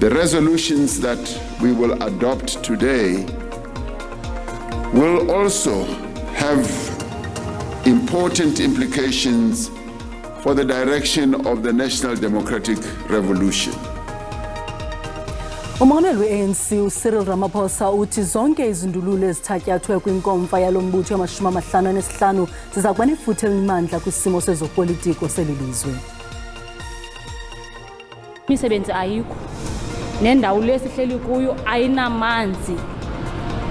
The resolutions that we will adopt today will also have important implications for the direction of the national democratic revolution. Umongameli we-ANC uCyril Ramaphosa uthi zonke izindululo ezithatyathwe kwinkomfa yalo mbutho yamashumi 55 ziza kuba nefuthe elimandla kwisimo sezopolitiko seli lizwe. Imisebenzi ayikho, nendawo le sihleli kuyo ayinamanzi,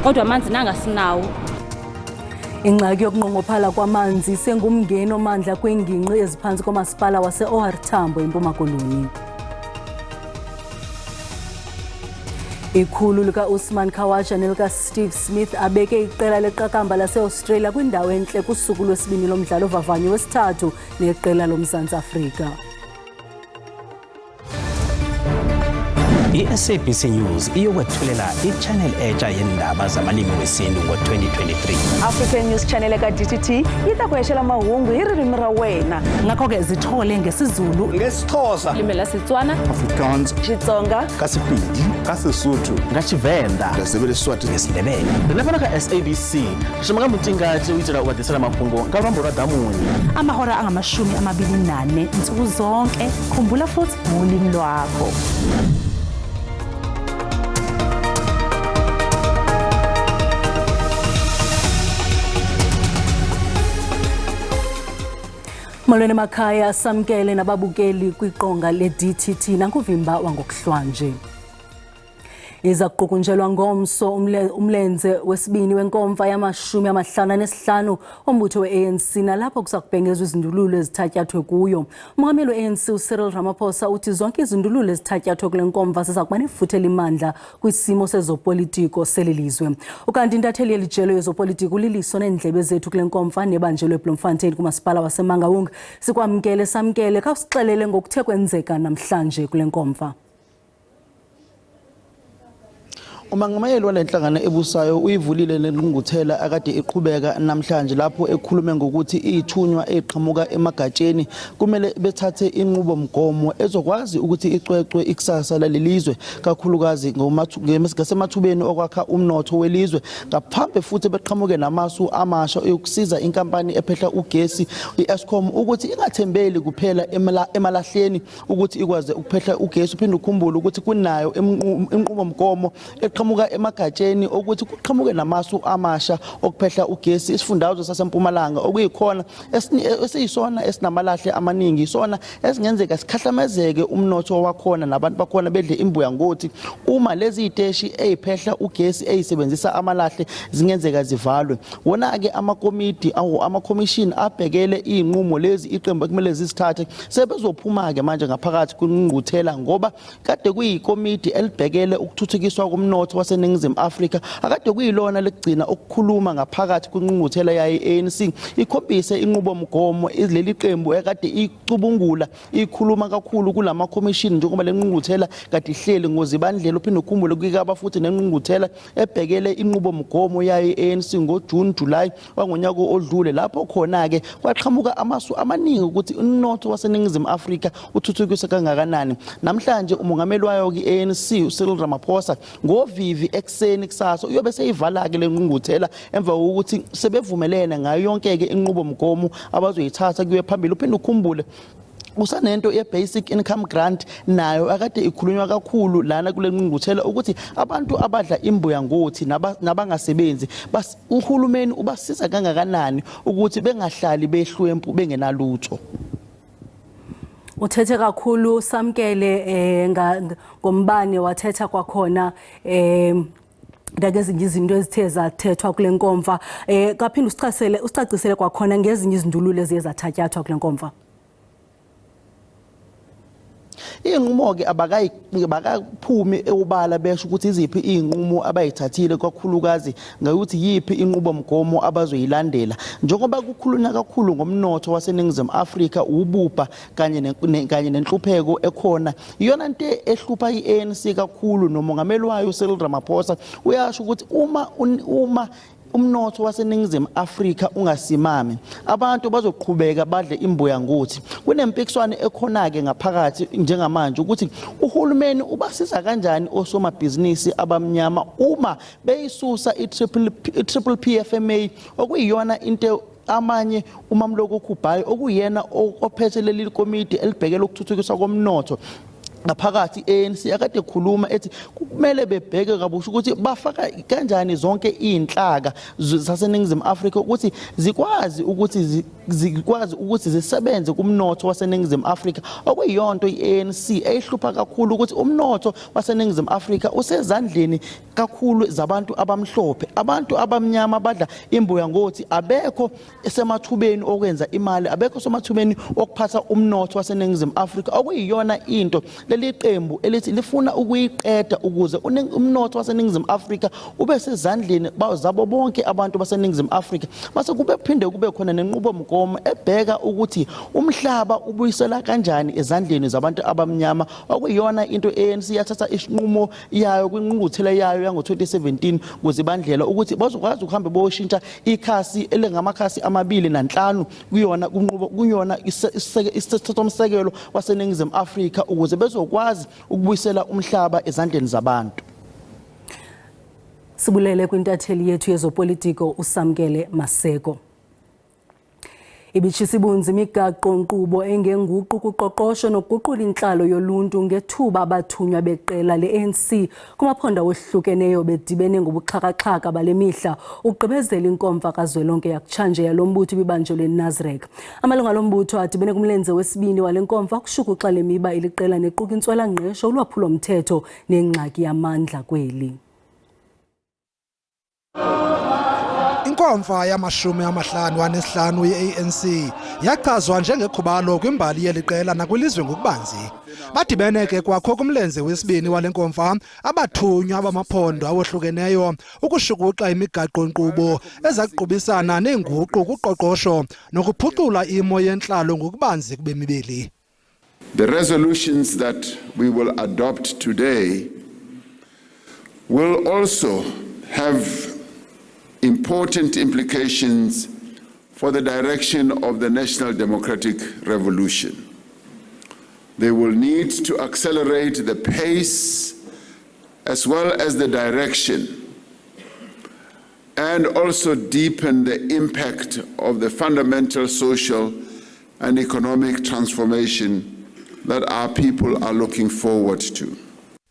kodwa amanzi nangasinawo. Ingxaki yokunqongophala kwamanzi sengumngeni omandla kwiingingqi eziphantsi komasipala wase-OR Tambo eMpuma Koloni. Ikhulu lika-Usman Khawaja nelika-Steve Smith abeke iqela leqakamba lase-Australia kwindawo entle kusuku lwesibini lomdlalo ovavanyo wesithathu neqela loMzantsi Afrika. I-SABC News iyokwethulela i-channel etsha yendaba zamalimi wesintu ngo-2023. African News Channel eka DTT yi ta ku hexela mahungu hi ririmi ra wena. Ngakho-ke zithole ngesiZulu, ngesiXhosa, Limi la Setswana, Afrikaans, Xitsonga, ka Sepedi, ka Sesotho, nga Tshivenda, Ndebele, Siswati, ngesiNdebele. Riṋe fhano kha SABC ri shuma nga mutingati u itela u vha ḓisela mafhungo nga luambo lwa ḓamuni. Amahora angamashumi 24 nsuku zonke. Khumbula futhi ngolimi lwakho. Molweni emakhaya, samkele nababukeli kwiqonga le-DTT nankuvimba wangokuhlwanje. Iza kuqukunjelwa ngomso umlenze wesibini wenkomfa yamashumi 55 ombutho we-ANC nalapho kuza kubhengezwa izindululo ezithatyathwe kuyo. Umongameli we-ANC uCyril Ramaphosa uthi zonke izindululo ezithatyathwe kule nkomfa ziza kuba nefuthe elimandla kwisimo sezopolitiko seli lizwe. Ukanti intatheli yeli jelo yezopolitiko uliliso neendlebe zethu kule nkomfa nebanjelwe eBloemfontein kumasipala waseMangaung. Sikwamkele, samkele, khawusixelele ngokuthe kwenzeka namhlanje kule nkomfa. Umongameli wale nhlangano ebusayo uyivulile lengqungquthela akade iqhubeka namhlanje lapho ekhulume ngokuthi ithunywa eqhamuka emagatsheni kumele bethathe inqubomgomo ezokwazi ukuthi icwecwe ikusasa lalelizwe kakhulukazi ngasemathubeni okwakha umnotho welizwe ngaphambi futhi beqhamuke namasu amasha yokusiza inkampani ephehla ugesi i-Eskom ukuthi ingathembeli kuphela emalahleni ukuthi ikwazi ukuphehla ugesi. Uphinde ukhumbule ukuthi kunayo inqubomgomo eqhamuka emagatsheni ukuthi kuqhamuke namasu amasha okuphehla ugesi. Isifundazwe saseMpumalanga okuyikhona esiyisona esinamalahle amaningi, isona esingenzeka sikhahlamezeke umnotho wakhona nabantu bakhona bedle imbuya ngothi uma lezi ziteshi eziphehla ugesi ezisebenzisa amalahle zingenzeka zivalwe. Wona-ke amakomidi awu amakhomishini abhekele iy'nqumo lezi iqembu ekumele zizithathe sebezophuma-ke manje ngaphakathi kwingqungquthela ngoba kade kuyikomidi elibhekele ukuthuthukiswa komnotho waseNingizimu Afrika akade kuyilona lekugcina ukukhuluma ngaphakathi kwingqungquthela yayo i-ANC ikhombise inqubomgomo leli qembu ekade icubungula ikhuluma kakhulu kulama khomishini njengoba le ngqungquthela kade ihleli ngoZibandlela. Uphinde ukhumbule kuyikaba futhi nengqungquthela ebhekele inqubomgomo yayo i-ANC ngoJune July wangonyaka odlule lapho khona-ke kwaqhamuka amasu amaningi ukuthi umnotho waseNingizimu Afrika uthuthukiswe kangakanani. Namhlanje umongameli wayo-ke i-ANC uCyril Ramaphosa ngovivi ekuseni kusasa uyobe seyivala-ke le ngqungquthela emva kokuthi sebevumelene ngayo yonke-ke inqubomgomo abazoyithatha kuye phambili. Uphinde ukhumbule usanento ye-basic income grant nayo akade ikhulunywa kakhulu lana kule ngqungquthela ukuthi abantu abadla imbuya ngothi nabangasebenzi uhulumeni ubasiza kangakanani ukuthi bengahlali behlwempu bengenalutho. Uthethe kakhulu samkele ngombane, wathetha kwakhona ngezinye izinto ezithe zathethwa kule nkomfa. Kaphinde usichasele, usicacisele kwakhona ngezinye izindululo eziye zathatyathwa kule nkomfa. Iy'nqumo-ke abakaphumi obala besho ukuthi iziphi iy'nqumo abayithathile kakhulukazi ngokuthi yiphi inqubomgomo abazoyilandela njengoba kukhulunywa kakhulu ngomnotho waseNingizimu Afrika, ububha kanye nenhlupheko ekhona. Iyona nto ehlupha i-ANC kakhulu nomongameli wayo uCyril Ramaphosa uyasho ukuthi uma Umnotho waseNingizimu Afrika ungasimami, abantu bazoqhubeka badle imbuya ngothi. Kunempikiswano ekhona-ke ngaphakathi njengamanje ukuthi uhulumeni ubasiza kanjani osomabhizinisi abamnyama uma beyisusa i-Triple PFMA, okuyiyona into amanye uMamloko Kubayi, okuyena ophethe leli komidi elibhekele ukuthuthukiswa komnotho ngaphakathi ANC, akade ekhuluma ethi kumele bebheke kabusha ukuthi bafaka kanjani zonke izinhlaka zaseNingizimu Afrika ukuthi zikwazi ukuthi zisebenze kumnotho waseNingizimu Afrika, okuyiyonto iANC eyihlupha kakhulu, ukuthi umnotho waseNingizimu Afrika usezandleni kakhulu zabantu abamhlophe. Abantu abamnyama badla imbuya ngothi, abekho esemathubeni okwenza imali, abekho semathubeni okuphatha umnotho waseNingizimu Afrika, okuyiyona into leli qembu elithi lifuna ukuyiqeda ukuze umnotho waseNingizimu Afrika ube sezandleni zabo bonke abantu baseNingizimu Afrika. Base kube phinde kube khona nenqubomgomo ebheka ukuthi umhlaba ubuyisela kanjani ezandleni zabantu abamnyama, okuyiyona into ANC yathatha isinqumo yayo kwinqungquthela yayo yango-2017 kuZibandlela, ukuthi bazokwazi ukuhambe boshintsha ikhasi elingamakhasi 25 kuyona kunqubo kuyona isithethomsekelo waseNingizimu Afrika, ukuze bezokwazi ukubuyisela umhlaba ezandleni zabantu. Sibulele kwintatheli yethu yezopolitiko uSamkele Maseko. Ibitshisa ibunzi imigaqo-nkqubo engenguqu kuqoqosho nokuguqula intlalo yoluntu ngethuba abathunywa beqela le-ANC kumaphondo awohlukeneyo bedibene ngobuxhakaxhaka bale mihla ukugqibezela inkomfa kazwelonke yakutshanje yalo mbutho ibibanjelwe eNasrec. Amalungu alo mbutho adibene kumlenze wesibini wale nkomfa ukushukuxa le miba iliqela nequka intswelangqesho, ulwaphulomthetho nengxaki yamandla kweli. Inkomfa yama-55 ye-ANC yachazwa njengekhubalo kwimbali yeli qela nakwilizwe ngokubanzi. Badibene ke kwakho kumlenze wesibini wale nkomfa abathunywa bamaphondo awohlukeneyo ukushukuxa imigaqo-nkqubo ezakuqubisana neenguqu kuqoqosho nokuphucula imo yentlalo ngokubanzi kubemi beli. The resolutions that we will adopt today will also have important implications for the direction of the national democratic revolution. They will need to accelerate the pace as well as the direction and also deepen the impact of the fundamental social and economic transformation that our people are looking forward to.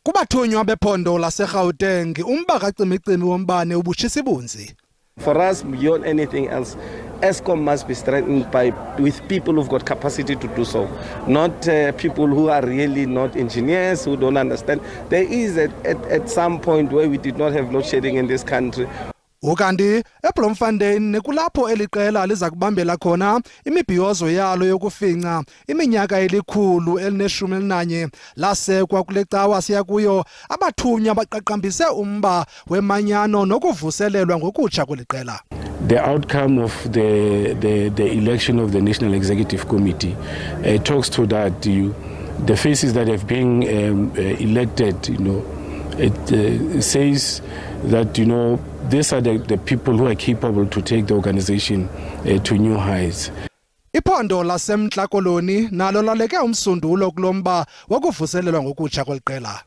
Kubathunywa bephondo laseGauteng, umba kacimicimi wombane ubutshisa ibunzi. For us, beyond anything else, Eskom must be strengthened by with people who've got capacity to do so, not people who are really not engineers, who don't understand. There is at some point where we did not have load shedding in this country. Ukanti eBloemfontein nekulapho eliqela liza kubambela khona imibhiyozo yalo yokufinca iminyaka 111 lasekwa kule cawa siya kuyo, abathunywa baqaqambise umba wemanyano nokuvuselelwa ngokutsha kweli qela. The outcome of the election of the National Executive Committee talks to that. The faces that have been elected, it says that these are the people who are capable to take the organization to new heights. Iphondo laseMntla Koloni nalo laleke umsundulo kulomba wokuvuselelwa ngokutsha kweliqela.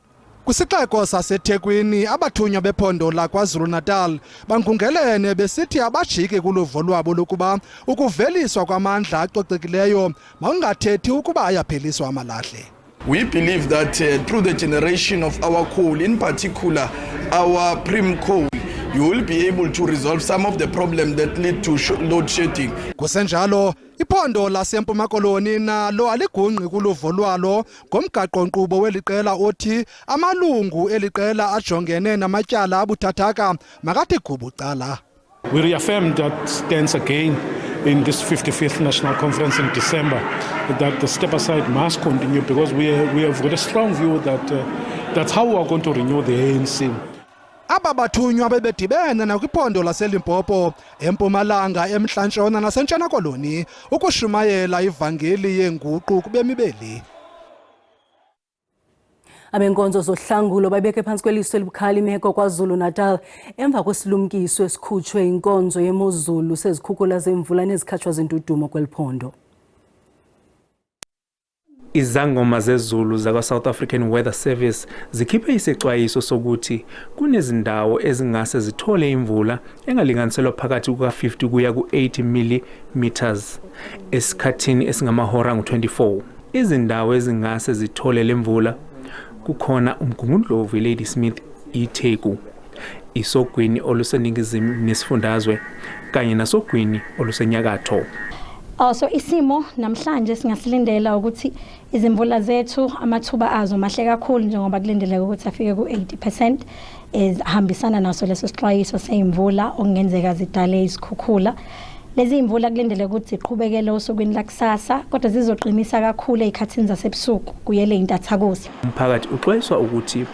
Kwisixeko saseThekwini, abathunywa bephondo laKwaZulu-Natal bangungelene besithi abajiki kuluvo lwabo lokuba ukuveliswa kwamandla acocekileyo makungathethi ukuba ayapheliswa amalahle. We believe that through the generation of our coal, in particular our prime coal, you will be able to resolve some of the problems that lead to load shedding. Kusenjalo, iphondo laseMpuma Koloni nalo aligungqi kuluvo lwalo ngomgaqo-nkqubo weliqela othi amalungu eliqela ajongene namatyala abuthathaka makathi gubucala. We reaffirmed that stance again in this 55th National Conference in December, that the step aside must continue because we have got a strong view that that's how we are going to renew the ANC. Aba bathunywa bebedibene nakwiphondo laseLimpopo, eMpumalanga, eMntla-Ntshona naseNtshona Koloni ukushumayela ivangeli yenguqu kubemi beli. Abenkonzo zohlangulo babeke phantsi kweliso elibukhali imeko KwaZulu-Natal emva kwesilumkiso esikhutshwe yinkonzo yemozulu sezikhukula zemvula nezikhatshwa zindudumo kweli phondo. Izangoma zezulu zakwa-South African Weather Service zikhiphe isexwayiso sokuthi kunezindawo ezingase zithole imvula engalinganiselwa phakathi kuka-50 kuya ku-80 millimeters esikhathini esingamahora angu-24. Izindawo ezingase zithole le mvula kukhona uMgungundlovu, iLadysmith, iTheku, isogwini oluseningizimu nesifundazwe kanye nasogwini olusenyakatho. Also isimo namhlanje singasilindela ukuthi izimvula zethu amathuba azo mahle kakhulu njengoba kulindeleke ukuthi afike ku-80% ezihambisana naso leso sixwayiso seyimvula okungenzeka zidale izikhukhula. Lezi imvula kulindeleke ukuthi ziqhubekele osukwini lakusasa kodwa zizoqinisa kakhulu ezikhathini zasebusuku kuyele intathakusa. Umphakathi uxwayiswa ukuthi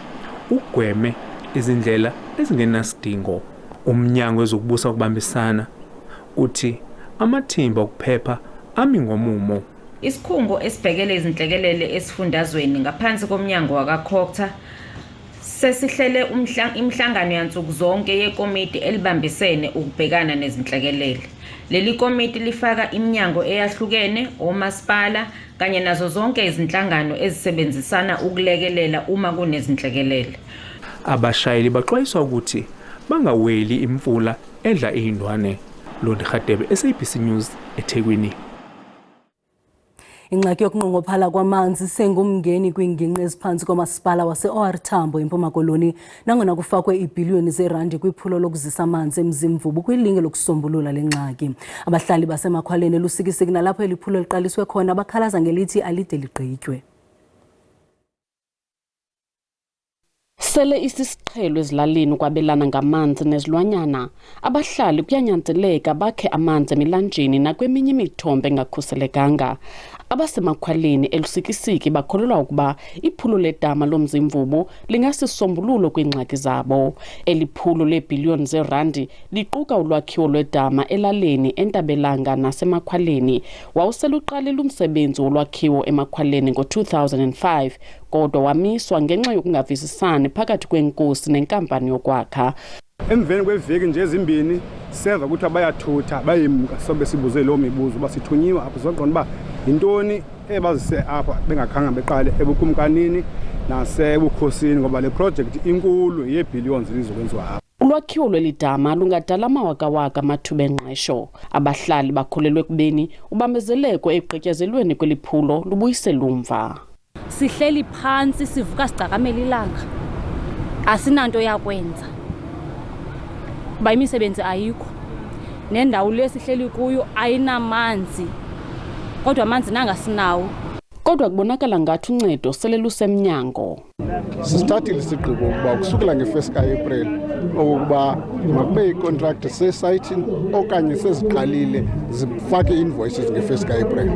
ugweme izindlela ezingenasidingo. Umnyango wezokubusa ukubambisana uthi amathimba okuphepha ami ngomumo. Isikhungo esibhekele izinhlekelele esifundazweni ngaphansi komnyango wakaCogta sesihlele imihlangano yansuku zonke yekomiti elibambisene ukubhekana nezinhlekelele. Leli komiti lifaka iminyango eyahlukene, omasipala kanye nazo zonke izinhlangano ezisebenzisana ukulekelela uma kunezinhlekelele. Abashayeli baxwayiswa ukuthi bangaweli imfula edla izindwane. Londi Radebe, SABC News, eThekwini. Ingxaki yokunqongophala kwamanzi sengumngeni kwiingingqi eziphantsi komasipala wase-OR Tambo eMpuma Koloni nangona kufakwe iibhiliyoni zeerandi kwiphulo lokuzisa amanzi eMzimvubu kwilinge lokusombulula le ngxaki. Abahlali basemakhwaleni eLusikisiki nalapho eli phulo liqaliswe khona bakhalaza ngelithi alide ligqitywe. Sele isisiqhelo ezilalini ukwabelana ngamanzi nezilwanyana. Abahlali kuyanyanzeleka bakhe amanzi emilanjeni nakweminye imithombo engakhuselekanga. Abasemakhwaleni eLusikisiki bakholelwa ukuba iphulo ledama loMzimvubu lingasisombululo kwiingxaki zabo. Eli phulo leebhiliyoni zeerandi liquka ulwakhiwo lwedama elaleni eNtabelanga nasemakhwaleni. Wawuseluqalile umsebenzi wolwakhiwo emakhwaleni ngo-2005 kodwa wamiswa ngenxa yokungavisisani phakathi kweenkosi nenkampani yokwakha. Emveni kweveki nje ezimbini seva kuthiwa bayathutha bayemka, sobe sibuze loo mibuzo uba sithunyiwe apha sizoqonda uba yintoni ebazise apha bengakhange beqale ebukumkanini nasebukhosini ngoba le projekthi inkulu yeebhiliyoni zilizokwenziwa apha. Ulwakhiwo lweli dama lungadala amawakawaka amathuba engqesho. Abahlali bakholelwa ekubeni ubambezeleko ekugqityezelweni kweli phulo lubuyisela umva. Sihleli phantsi sivuka sigcakamela ilanga, asinanto yakwenza kuba imisebenzi ayikho, nendawo le sihleli kuyo ayinamanzi, kodwa amanzi nangasinawo. Kodwa kubonakala ngathi uncedo sele lusemnyango. Sisithathile isigqibo ukuba kusukela nge-1 ka-April okokuba makube iikontrakthi sesayithini okanye seziqalile zifake ii-invoices nge-1 ka-April.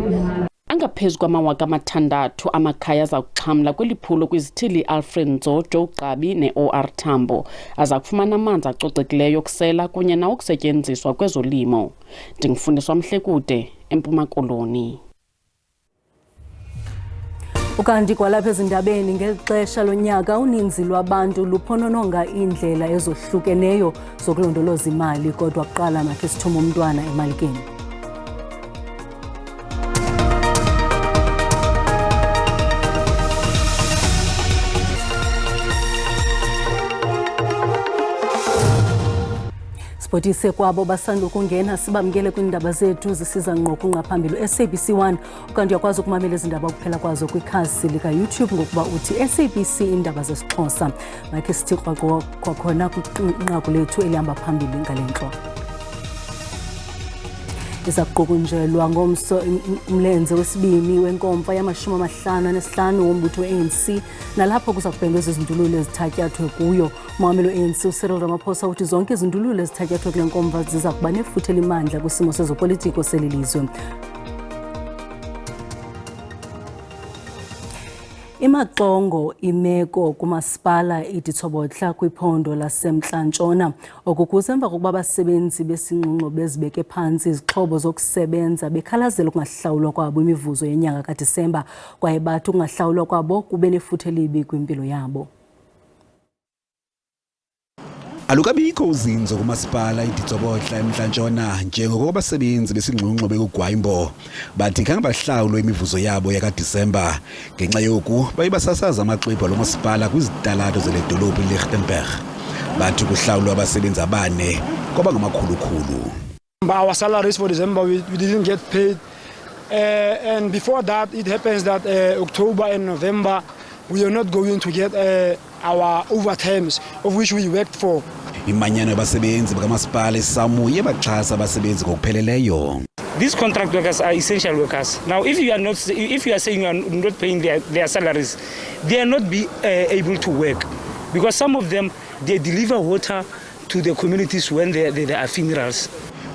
Angaphezu kwama-6,000 amakhaya aza kuxhamla kweli phulo kwizithili Alfred Nzo, Joe Gqabi ne-OR Tambo. Aza kufumana amanzi acocekileyo okusela kunye nawokusetyenziswa kwezolimo. Ndingufundiswa Mhlekude, eMpuma Koloni. Ukanti kwalapha ezindabeni, ngeli xesha lonyaka uninzi lwabantu luphonononga iindlela ezohlukeneyo zokulondoloza imali, kodwa kuqala makhe sithume umntwana emalikeni. Sibhotise kwabo basanda ukungena, sibamkele kwiindaba zethu zisiza ngqo kunqaphambili SABC 1. Ukanti uyakwazi ukumamela ezi ndaba kuphela kwazo kwikhasi likaYouTube ngokuba uthi SABC Iindaba zesiXhosa. Makhe sithi krwaqo kwakhona kwinqaku lethu elihamba phambili ngale ntlo. Iza kuqukunjelwa ngomso umlenze wesibini wenkomfa yama-55 wombutho we-ANC nalapho kuza kubhengezwa izindululo ezithatyathwe kuyo. Umongameli we-ANC uCyril Ramaphosa uthi zonke izindululo ezithatyathwe kule nkomfa ziza kuba nefuthe elimandla kwisimo sezopolitiko seli lizwe. Imaxongo imeko kumasipala iDitsobotla kwiphondo laseMntla-Ntshona. Oku kusemva kokuba abasebenzi besingxungxo bezibeke phantsi izixhobo zokusebenza bekhalazela ukungahlawulwa kwabo imivuzo yenyanga kaDisemba, kwaye bathi ukungahlawulwa kwabo kube nefuthe elibi kwimpilo yabo. Alukabikho uzinzo kumasipala iDitsobotla eMntla-Ntshona njengoko abasebenzi besingxungxo bekugwayimbo bathi khange bahlawulwe imivuzo yabo yakaDisemba. Ngenxa yoku baye basasaza amaxwebhu alo masipala kwizitalato zele dolophu iLichtenburg. Bathi kuhlawulwa abasebenzi abane kwaba ngamakhulukhulu. Our salaries for December, we didn't get paid. And before that, it happens that October and November, we are not going to get our overtimes, of which we worked for. Imanyano yabasebenzi bakamasipala iSAMWU iye baxhasa abasebenzi ngokupheleleyo. These contract workers are essential workers. Now, if you are not, if you are saying you are not paying their salaries, they are not be able to work, because some of them, they deliver water to the communities when there are funerals.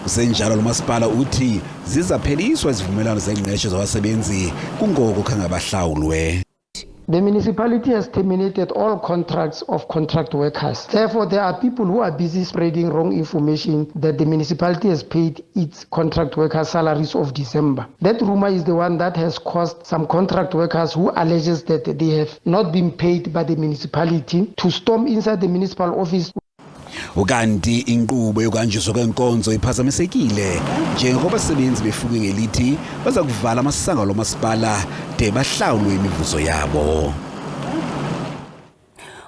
Kusenjalo, lo masipala uthi zizapheliswa izivumelwano zengqesho zabasebenzi kungoko khange bahlawulwe. The municipality has terminated all contracts of contract workers. Therefore, there are people who are busy spreading wrong information that the municipality has paid its contract workers' salaries of December. That rumor is the one that has caused some contract workers who alleges that they have not been paid by the municipality to storm inside the municipal office. Ukanti inkqubo yokuhanjiswa kwenkonzo iphazamisekile njengoba abasebenzi befuke ngelithi baza kuvala amasango alo masipala de bahlawulwe imivuzo yabo.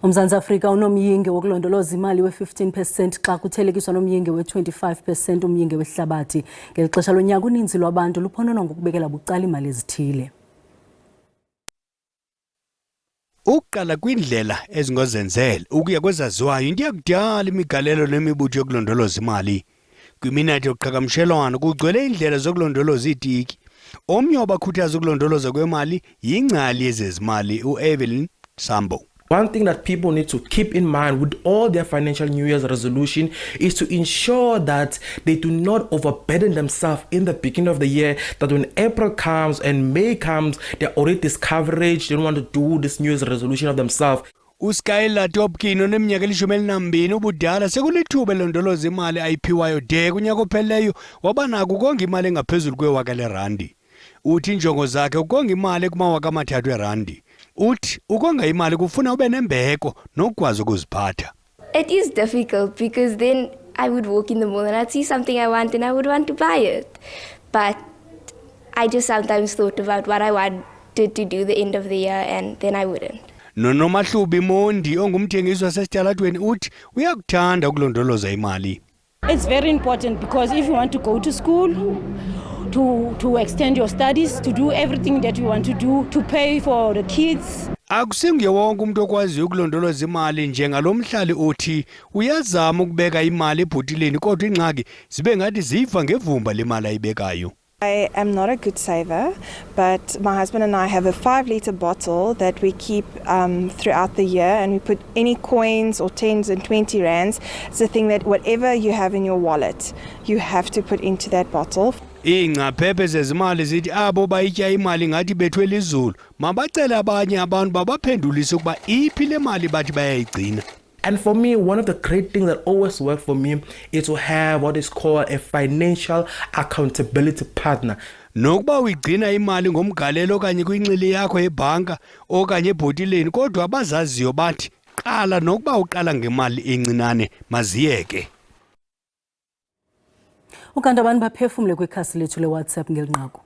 UMzantsi Afrika unomyinge wokulondoloza imali we-15% xa kuthelekiswa nomyinge we-25% umyinge wehlabathi. Ngeli xesha lonyaka, uninzi lwabantu luphononwa ngokubekela bucala imali ezithile. Ukuqala kwindlela ezingozenzele ukuya kwezaziwayo into yakudala imigalelo nemibutho yokulondoloza imali. Kwiminatha yokuqhagamshelwano kugcwele iindlela zokulondoloza iitiki. Omnye wabakhuthaza ukulondoloza kwemali yingcali yezezimali uEvelyn Sambo. One thing that people need to keep in mind with all their financial New Year's resolution is to ensure that they do not overburden themselves in the beginning of the year. That when April comes and May comes, they're already discouraged, they don't want to do this New Year's resolution of themselves. USkylar Topkin oneminyaka eli-12 ubudala sekulithuba elondoloza imali ayiphiwayo de kunyaka ophelileyo waba nako ukonga imali engaphezulu kwewaka lerandi. Uthi injongo zakhe ukonga imali ekumawaka 3 erandi. Uthi ukonga imali kufuna ube nembeko nokukwazi ukuziphatha. It is difficult because then I would walk in the mall and I'd see something I want and I would want to buy it. But I just sometimes thought about what I wanted to do the end of the year and then I wouldn't. NoNomahlubi Mondi ongumthengisi wasesitalatweni uthi uyakuthanda ukulondoloza imali. It's very important because if you want to go to school, to extend your studies, to do everything that you want to do, to pay for the kids. Akusinguye wonke umuntu okwaziyo ukulondoloza imali njengalo mhlali uthi uyazama ukubeka imali ebhotileni, kodwa ingxaki zibe ngathi ziva ngevumba lemali ayibekayo. I am not a good saver, but my husband and I have a 5-litre bottle that we keep throughout the year, and we put any coins or 10s and 20 rands. It's a thing that whatever you have in your wallet, you have to put into that bottle. Iingcaphephe zezimali zithi abo bayitya imali ngathi bethwe lizulu mabacele abanye abantu babaphendulise ukuba iphi le mali bathi bayayigcina. And for me, one of the great things that always worked for me is to have what is called a financial accountability partner. Nokuba uyigcina imali ngomgalelo okanye kwinxili yakho yebhanka okanye ebhotileni, kodwa abazaziyo bathi qala nokuba uqala ngemali encinane maziyeke. Ukanti abantu baphefumle kwikhasi lethu leWhatsApp ngeli nqaku.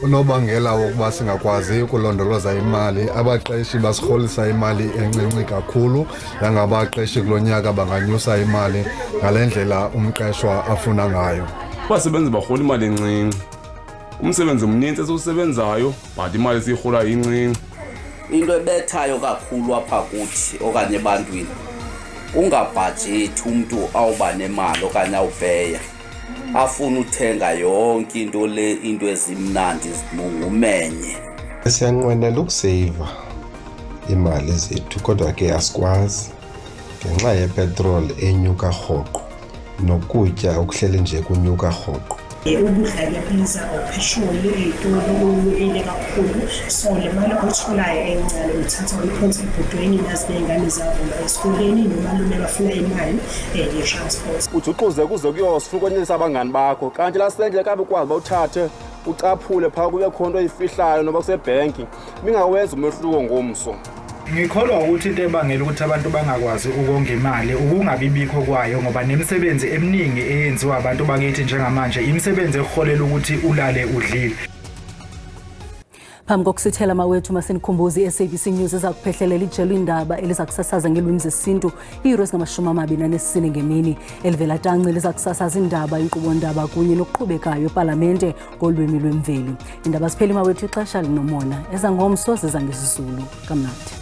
Unobangela wokuba singakwazi ukulondoloza imali, abaqeshi basirholisa imali encinci kakhulu. Nangabaqeshi kulo nyaka banganyusa imali ngale ndlela umqeshwa afuna ngayo. Abasebenzi barhola imali encinci, umsebenzi mnintsi esiwusebenzayo, but imali esiyirholayo incinci. Into ebethayo kakhulu apha kuthi okanye ebantwini ungabhajethi. Umntu awuba nemali okanye awupeya afuna uthenga yonke into le, into ezimnandi zimungumenye. Siyanqwenela ukuseyiva iimali zethu, kodwa ke asikwazi ngenxa yepetroli enyuka rhoqo nokutya okuhleli nje kunyuka rhoqo. Ukudla kuyabiza, uphesholi ey'tolo kunyukile kakhulu, so le mali oyitholayo encane uyithatha uyiphonse ebhodweni, nazi ney'ngane ziyavuma esikoleni, nomalume bafuna imali ye-transport. Ujuxuze kuze kuyosifuna ukwenelisa abangani bakho, kanti lasendle kabe ukwazi uba uthathe ucaphule phaa kube khona into oyifihlayo noba kusebhenki, bingawenza umehluko ngomso. Ngikholwa ukuthi into ebangela ukuthi abantu bangakwazi ukonga imali ukungabi bikho kwayo, ngoba nemisebenzi eminingi eyenziwa abantu bakithi njengamanje imisebenzi eholela ukuthi ulale udlile. Phambi kokusithela mawethu, masinikhumbuze i-SABC News eza kuphehlelela ijelo iindaba eliza kusasaza ngeelwimi zesiNtu iiyure ezingama-24 ngemini. Elivela tanci liza kusasaza iindaba, inkqubo-ndaba kunye nokuqhubekayo epalamente ngolwimi lwemveli. Iindaba zipheli mawethu, ixesha linomona. Ezangomso ziza ngesiZulu. Kamnandi.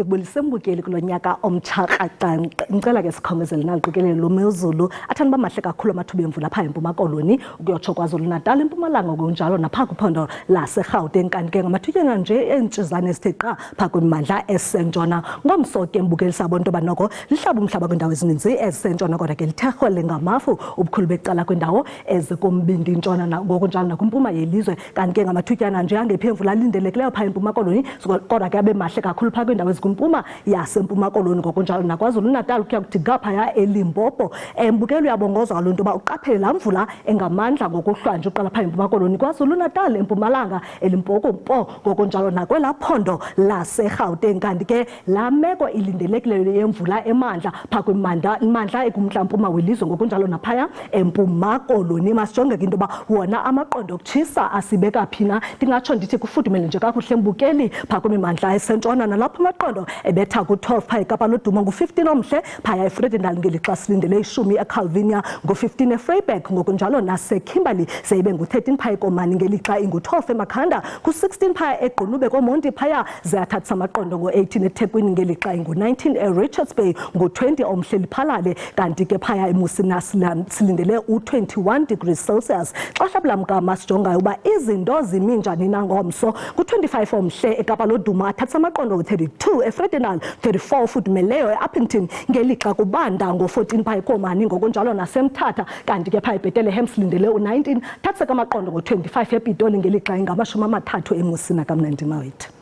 Ndikubulise mbukeli kulo nyaka omtsha kraca. Ngicela ke sikhongezele naliqikelelo lomezulu athanda uba mahle kakhulu amathuba emvula phaa eMpuma Koloni ukuyotsho KwaZulu-Natal, eMpumalanga, ngokunjalo naphaa kwiphondo laseGauteng. Kanti ke ngamathutyana nje eentshizane ezithe qha phaa kwimimandla esentshona. Ngomso ke mbukeli sabona into yoba noko lihlaba umhlaba kwiindawo ezininzi ezisentshona, kodwa ke lithe rhwele ngamafu ubukhulu becala kwiindawo ezikumbindi ntshona ngokunjalo nakwimpuma yelizwe. Kanti ke ngamathutyana nje angephi emvula alindelekileyo phaa eMpuma Koloni, kodwa ke abe mahle kakhulu phaa kwiindawo ezikwimpuma yaseMpuma Koloni, ngokunjalo naKwaZulu-Natal kuya kuthi ngaphaya eLimpopo. Mbukeli, uyabongozwa kaloku into yoba uqaphele laa mvula engamandla ngokuhlwa nje uqala phaa eMpuma Koloni, KwaZulu-Natal, eMpumalanga, eLimpopo, ngokunjalo nakwelaa phondo laseGauteng. Kanti ke laa meko ilindelekileyo yemvula emandla phaa kwimandla ekumntla-mpuma welizwe, ngokunjalo naphaya eMpuma Koloni. Masijonge ke into yoba wona amaqondo okutshisa asibeka phi na. Ndingatsho ndithi kufudumele nje kakuhle mbukeli phaa kwimimandla esentshona, nalapho amaqondo ebetha ku-12 phaa eKapa Lodumo, ngu-15 omhle phaya eFredendal, ngelixa silindele ishumi eCalvinia, ngu-15 eVryburg, ngokunjalo naseKimberley seyibe ngu-13 phaya eKomani, ngelixa ingu-12 eMakhanda, ku-16 phaya eGqunube koMonti phaya, ziyathathisa amaqondo ngo-18 eThekwini, ngelixa ingu-19 eRichards Bay, ngu-20 omhle Liphalale, kanti ke phaya eMusina silindele u-21 degrees Celsius. Xa hlabula mgama sijongayo uba izinto zimi njani na ngomso, ku-25 omhle eKapa Lodumo, athathisa amaqondo ngo-32 eFredendal, 34 fudumeleyo eUpington, ngelixa kubanda ngo-14 phaya eKomani, ngokunjalo naseMthatha. Kanti ke phaya eBethlehem silindele u-19, thathiseka amaqondo ngo-25 ePitoli, ngelixa ingamashumi amathathu eMusina. Kamnandi mawethu.